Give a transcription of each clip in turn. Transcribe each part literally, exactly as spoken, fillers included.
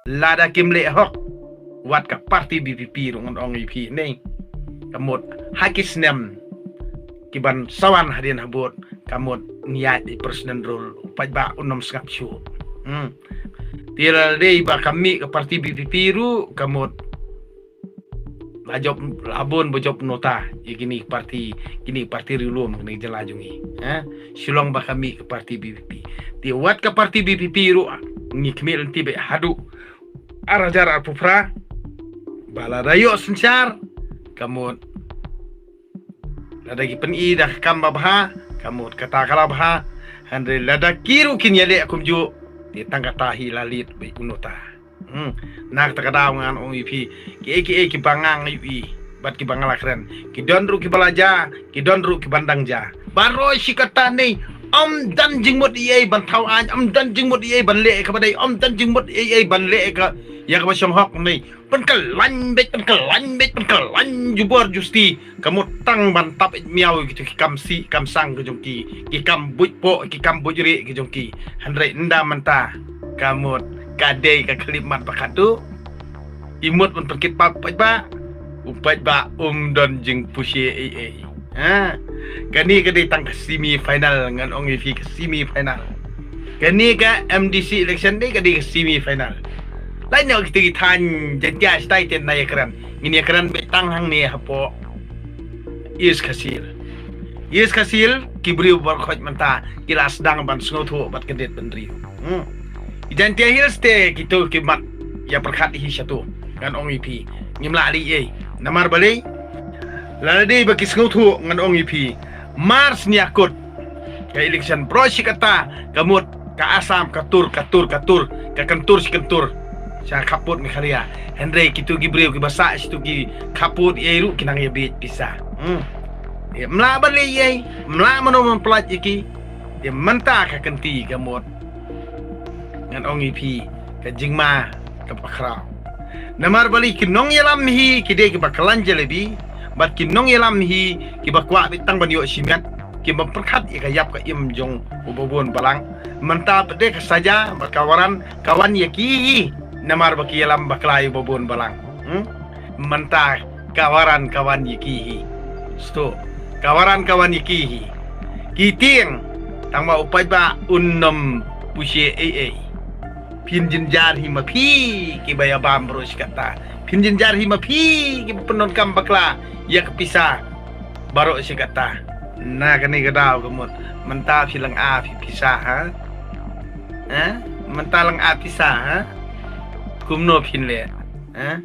Lada kim leh hok, wat ka party B P P ruh ngan ong ïa phi ne. Ka mut ha ki snem ki ban sa wan hadien habud, ka mut ngi ïaid i president rule, u paidbah un ym sngap shuh. Hmm. Te lada dei ba ka mih ka party B P P ruh, ka mut la jop, la bun ba jop nota ïa kine ki party, kine ki party riewlum kane ka jylla jong ngi. Ha? Shu long ba ka mih ka party B P P. Te wat ka party B P P ruh, ngi khmih lynti beit haduh ar hajar arphew phra. Ba lada ïoh synshar, ka mut lada ki pyni da ka kam ba bha, ka mut kata ka la bha. Hynrei lada ki ruh kin ïaleh kumjuh, te tang kata hi la leit beit u nota. Hmm. Na kata ka daw ngan ong ïa phi, kiei kiei kiba nga ïohi bad kiba nga la kren, ki don ruh kiba la jia, ki don ruh kiba dang jia. Baroh shi katta ne, ym don jingmut ei ei ban thaw aiñ, ym don jingmut ei ei ban leh kaba dei, ym don jingmut ei ei ban leh ka, ïa kaba shong hok ne. Pynkylla beit, pynkylla beit, pynkylla jubor justi. Ka mut tang ban tap ïa miaw ïa kito ki kam sih kam sang ka jong ki, ki kam buit poh, ki kam buit rieh ka jong ki. Hynrei ynda mynta, ka mut ka dei ka khyllipmat ba khadduh. I mut ban pynkit pap paidbah, u paidbah um don jingpynshitom ei ei. Ha? Kane ka dei tang ka semi final, ngan ong ïa phi, ka semi final. Kane ka M D C election dei ka dei ka semi final. Lait noh kita ki thaiñ Jaintia shatai te ngin ïa kren. Ngin ïa kren beit tang hangne hapoh East Khasi Hills. East Khasi Hills, ki briew baroh khoit mynta ki la sdang ban sngewthuh bad kyndit bynriew. Hmm. Ki Jaintia Hills te kito ki mat ïa pyrkhat hi shatu. Ngan ong ïa phi, ngim lah leh ei ei. Namar balei? Lada dei ba ki sngewthuh, ngan ong ïa phi, mar sniakut ka election baroh shi katta, ka mut ka Assam ka tur, ka tur, ka tur, ka kyntur shi kyntur sha khappud Meghalaya. Hynrei kito ki briew kiba sah shatu ki khappud ei ei ruh ki nang ïa bieit pisa. Hmm. Ym lah ban leh ei ei, ym lah mano mano pynlait ïa ki. Te mynta ka kynti ka mut, ngan ong ïa phi, ka jingma kaba khraw. Namar balei? Ki nongïalam hi ki dei kiba khlaiñ jalebi, bad ki nongïalam hi kiba kwah beit tang ban ïoh shimet, kiba pyrkhat ïa ka ïap ka im jong u babun balang. Mynta pat de ka saja bad ka waran ka wan ïa ki hi. Namar ba ki ïalam bakla ïa u babun balang. Hmm? Mynta ka waran ka wan ïa ki hi. Sto. Ka waran ka wan ïa ki hi. Ki tieng, tang ba u paidbah un ym pynshai ei ei. Phin jynjar hi ma phi kiba ïa bam baroh shi katta. Phin jynjar hi ma phi kiba pyndonkam bakla ïa ka pisa baroh shi katta. Na kane ka daw ka mut, mynta phi lynga phi pisa, ha? Ha? Mynta lynga pisa, ha? Kumno phin leh, ha?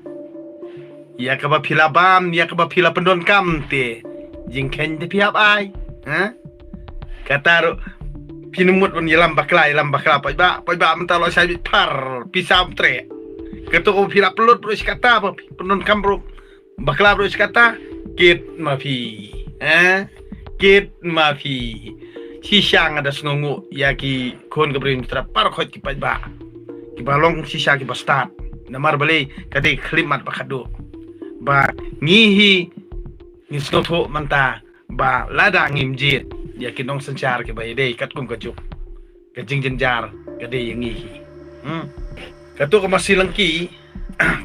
Ïa kaba phi la bam, ïa kaba phi la pyndonkam te jingkheiñ te phi hap ai, ha? Kata ruh phin mut ban ïalam bakla, ïalam bakla, paidbah, paidbah mynta la shai bit phar, pisa um treh. Kato ko phi la pynlut baroh shi katta ba phi pyndonkam baroh bakla baroh shi katta, kit ma phi, eh? Kit ma phi. Shisha nga da sngewnguh ïa ki khun ka Bri Hynñiewtrep baroh khoit ki paidbah kiba long shisha kiba stad. Namar balei? Ka dei ka khyllipmat ba khadduh. Ba ngi hi ngi sngewthuh mynta ba lada ngim jied ïa ki nongsynshar kiba ïadei katkum ka juk, ka jingjynjar ka dei ïa ngi hi. Hmm. Kato ka masi lyngki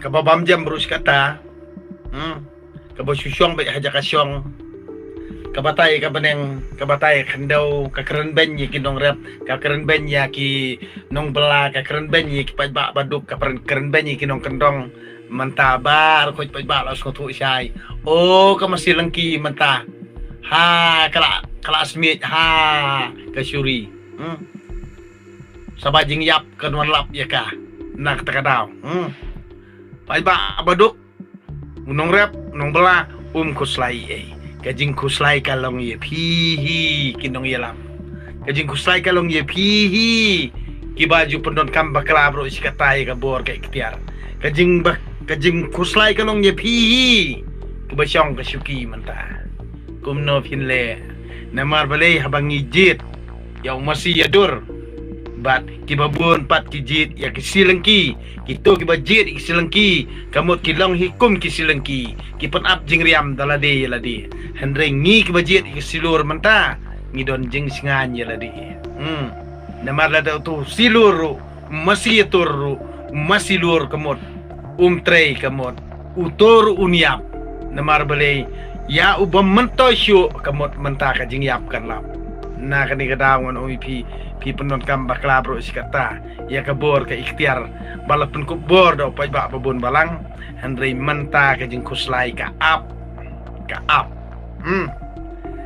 kaba bam jem baroh shi katta. Hmm. Kaba shu shong beit ha jaka shong. Ka batai ka bneng, ka batai ka khyndew, ka kren beiñ ïa ki nongrep, ka kren beiñ ïa ki nongbylla, ka kren beiñ ïa ki paidbah baduk, ka kren, kren beiñ ïa ki nongkyndong. Mynta baroh khoit paidbah la sngewthuh shai. O, ka masi lyngki mynta. Ha, ka la, ka la smiej, ha, ka shuri. Hmm. Sa ba jingïap kan wan lap ïa ka na kata ka daw. Hmm. Paidbah baduk, u nongrep, u nongbylla, um khuslai ei. Ka jingkhuslai ka long ïa phi hi ki nongïalam. Ka jingkhuslai ka long ïa phi hi kiba ju pyndonkam bakla baroh shi katta ïa ka bor ka iktiar. Ka jing ba, ka jingkhuslai ka long ïa phi hi kiba shong ka shuki mynta. Kumno phin leh? Namar balei? Haba ngi jied ïa u masi ïa dur, bad kiba bun pat ki jied ïa ki silyngki. Kito kiba jied ïa ki silyngki, ka mut ki long hi kum ki silyngki, ki pynap jingriam da lade ïa lade. Hynrei ngi kiba jied ïa ki silur mynta, ngi don jingsngewsih ïa lade. Hmm. Namar lada uto u silur ruh, masi ïa dur ruh, u masilur ka mut, um trei ka mut, u tur un ïap. Namar balei, ïa u bym myntoi shuh ka mut mynta ka jingïap kan lap. Na kane ka daw ngan ong ïa phi, phi pyndonkam bakla baroh shi katta ïa ka bor ka iktiar ba la pynkup bor da u paidbah ba bun balang. Hynrei mynta ka jingkhuslai ka ap, ka ap. Hmm.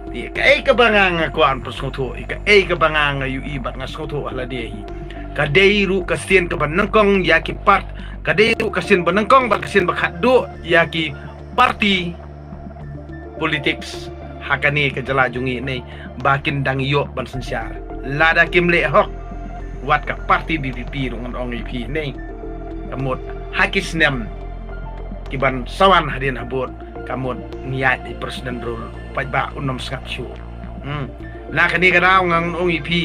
Te kaei kaba nga nga kwah ban pynsngewthuh, kaei kaba nga nga ïohi bad nga sngewthuh ha lade hi, ka dei ruh ka sien kaba nyngkong ïa ki part, ka dei ruh ka sien ba nyngkong bad ka sien ba khatduh ïa ki parti politics ha kane ka jylla jong ngi ne, ba kin dang ïoh ban synshar. Lada kim leh hok, wat ka parti B P P ruh ngan ong ïa phi ne, ka mut ha ki snem ki ban sa wan hadien habud, ka mut ngi ïaid i president ruh, paidbah un ym sngap shuh. Hmm. Na kane ka daw ngan ong ïa phi,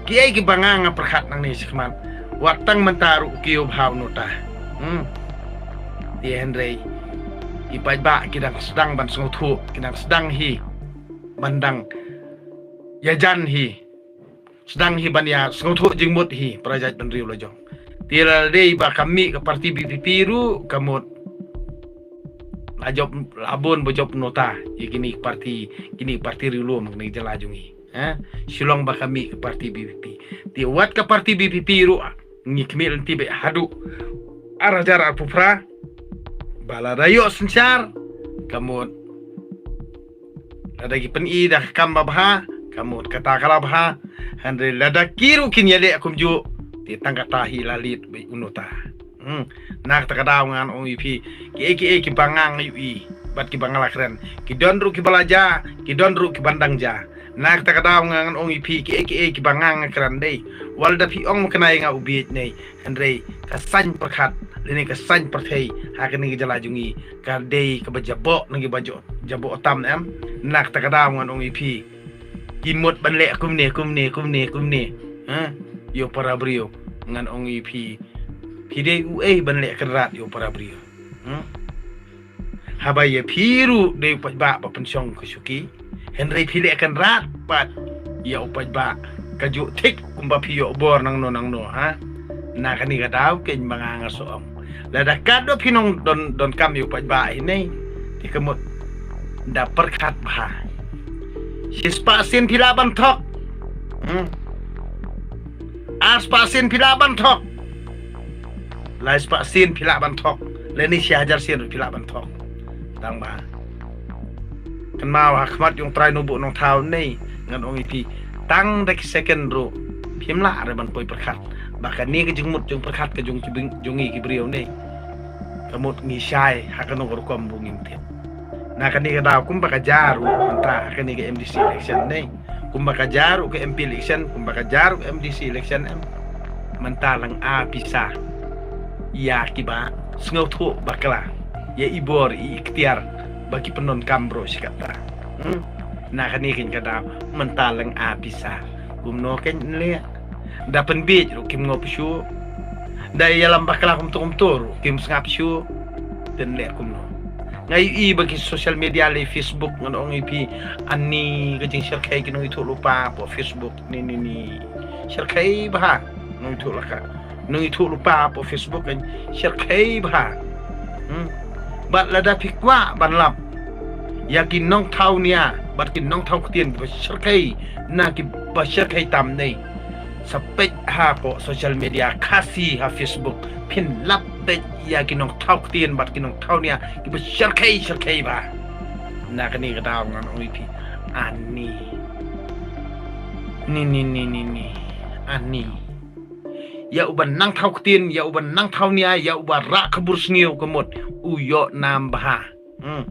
kiei kiba nga nga pyrkhat nangne shakhmat, wat tang mynta ruh ki ïoh bha u nota. Hmm. Te hynrei i paidbah ki dang sdang ban sngewthuh, ki dang sdang hi ban dang ïajan hi, sdang hi ban ïa sngewthuh jingmut hi para jaitbynriew la jong. Te la dei ba ka mih ka parti B P P ruh ka mut la jop, la bun ba jop nota ïa kine ki parti, kine ki parti riewlum ha kane ka jylla jong ngi. Ha? Shilong ba ka mih ka parti B P P. Te wat ka parti B P P ruh, ah, ngi khmih lynti beit haduh ar hajar arphew phra ba lada ïoh synshar, ka mut lada ki pyni da ka kam ba bha, ka mut kata ka la bha. Hynrei lada ki ruh kin ïaleh kumjuh, te tang kata hi la leit beit u nota. Hmm. Na kata ka daw ngan ong ïa phi, kiei kiei kiba nga nga ïohi bad kiba nga la kren, ki don ruh kiba la jia, ki don ruh kiba dang jia. Na kata ka daw ngan ong ïa phi, kiei kiei kiba nga nga kren dei, wat la da phi ong ma kane nga u bieit ne, hynrei ka saiñ pyrkhat lane ka saiñ pyrthei ha kane ka jylla jong ngi ka dei kaba jaboh na kiba jaboh tam, em. Na kata ka daw ngan ong ïa phi, ki mut ban leh kumne kumne kumne kumne, ha? Ïa u para briew, ngan ong ïa phi, phi dei uei ban leh kynrad ïa u para briew? Hmm? Haba ïa phi ruh dei u paidbah ba pynshong ka shuki, hynrei phi leh kynrad pat ïa u paidbah kajuh thik kumba phi ïoh bor nangno nangno, ha? Na kane ka daw keiñ ba nga nga shu ong, lada katba phi nang don, donkam ïa u paidbah hi ne, te ka mut da pyrkhat bha. Shispah sien phi lah ban thok. Hmm. Arspah sien phi lah ban thok. Laispah sien phi lah ban thok. Lane shi hajar sien ruh phi lah ban thok. Tang ba, kynmaw ha khmat jong U Trai Nongbuh Nongthaw ne, ngan ong ïa phi, tang da ki second ruh phim lah re ban poi pyrkhat ba kane ka jingmut jingpyrkhat ka jong ki bri-, jong ngi ki briew ne, ka mut ngi shai ha kano ka rukom ruh ngim tip. Na kane ka daw kumba ka jia ruh mynta ha kane ka M D C election ne, kumba ka jia ruh ka M P election, kumba ka jia ruh ka M D C election, em. Mynta lynga pisa ïa kiba sngewthuh bakla ïa i bor i iktiar ba ki pyndonkam baroh shi katta. Hmm? Na kane keiñ ka daw, mynta lynga pisa. Kumno keiñ yn leh? Da pynbiej ruh kim ngop shuh. Da ïalam bakla kumto kumto ruh kim sngap shuh. Te yn leh kumno? Nga ïohi ba ki social media lei Facebook, ngan ong ïa phi, ani ka jingshyrkhei ki nongïathuhlypa hapoh Facebook. Ni, ni, ni. Shyrkhei bha nongïathuhlypa, nongïathuhlypa hapoh Facebook, kan shyrkhei bha. Hmm. Bad lada phi kwah ban lap ïa ki nongthaw nia bad ki nongthaw ktien ba shyrkhei na kiba shyrkhei tam ne, sa peit hapoh social media Khasi ha Facebook, phin lap beit ïa ki nongthaw ktien bad ki nongthaw nia kiba shyrkhei, shyrkhei bha. Na kane ka daw ngan ong ïa phi, ani. Ni, ni, ni, ni, ni. Ani. Ïa uba nang thaw ktien, ïa uba nang thaw nia, ïa uba rah ka bor sngew ka mut u ïoh nam bha. Hmm.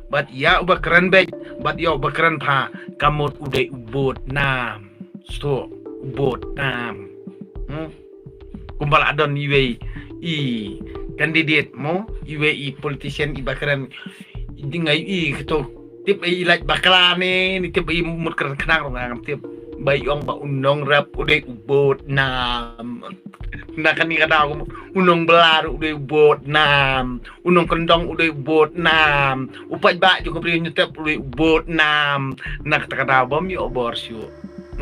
Bad ïa uba kren beit, bad ïa uba kren bha, ka mut u dei u bud nam. Sto, u bud nam. Hmm. Kumba la don iwei i candidate mo, iwei i politician iba kren, i ding ai i kito, tip ai i lait bakla ne, ni tip ai mut kren khnang ruh ngam tip. Ba i ong ba u nongrep u dei u bud nam. Na kane ka daw u nongbylla ruh u dei u bud nam. U nongkyndong u dei u bud nam. U paidbah jong ka Bri u Hynñiewtrep u dei u bud nam. Na kata ka daw bym ïoh bor shuh.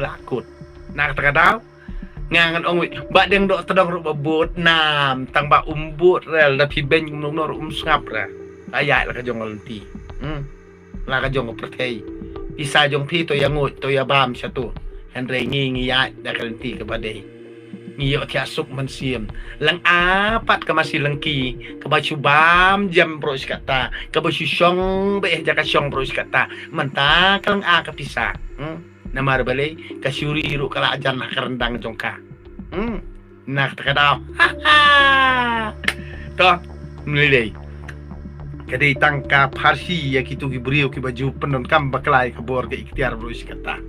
La kut. Na kata ka daw Nga ngan ong wei, ba dang doh tdong ruh ba bud nam, tang ba um bud re, lada phi beiñ kumno kumno ruh um sngap re. Ka ïaid la ka jong ka lynti. Hmm. La ka jong ka pyrthei. Pisa jong phi to ïa nguid, to ïa bam shatu. Hynrei ngi ngi ïaid da ka lynti kaba dei. Ngi ïoh thiah suk mynsiem. Langa pat ka masi lyngki, kaba shu bam jem baroh shi katta, kaba shu shong ba eh jaka shong baroh shi katta. Mynta ka langa ka pisa. Hmm. Namar balei, ka shuri ruh ka la jan ha ka ryndang jong ka. Hmm. Na kata ka daw. Ha ha. To, mlei dei. Ka dei tang ka pharshi ïa kitu ki briew kiba ju pyndonkam bakla ïa ka bor ka iktiar baroh shi katta.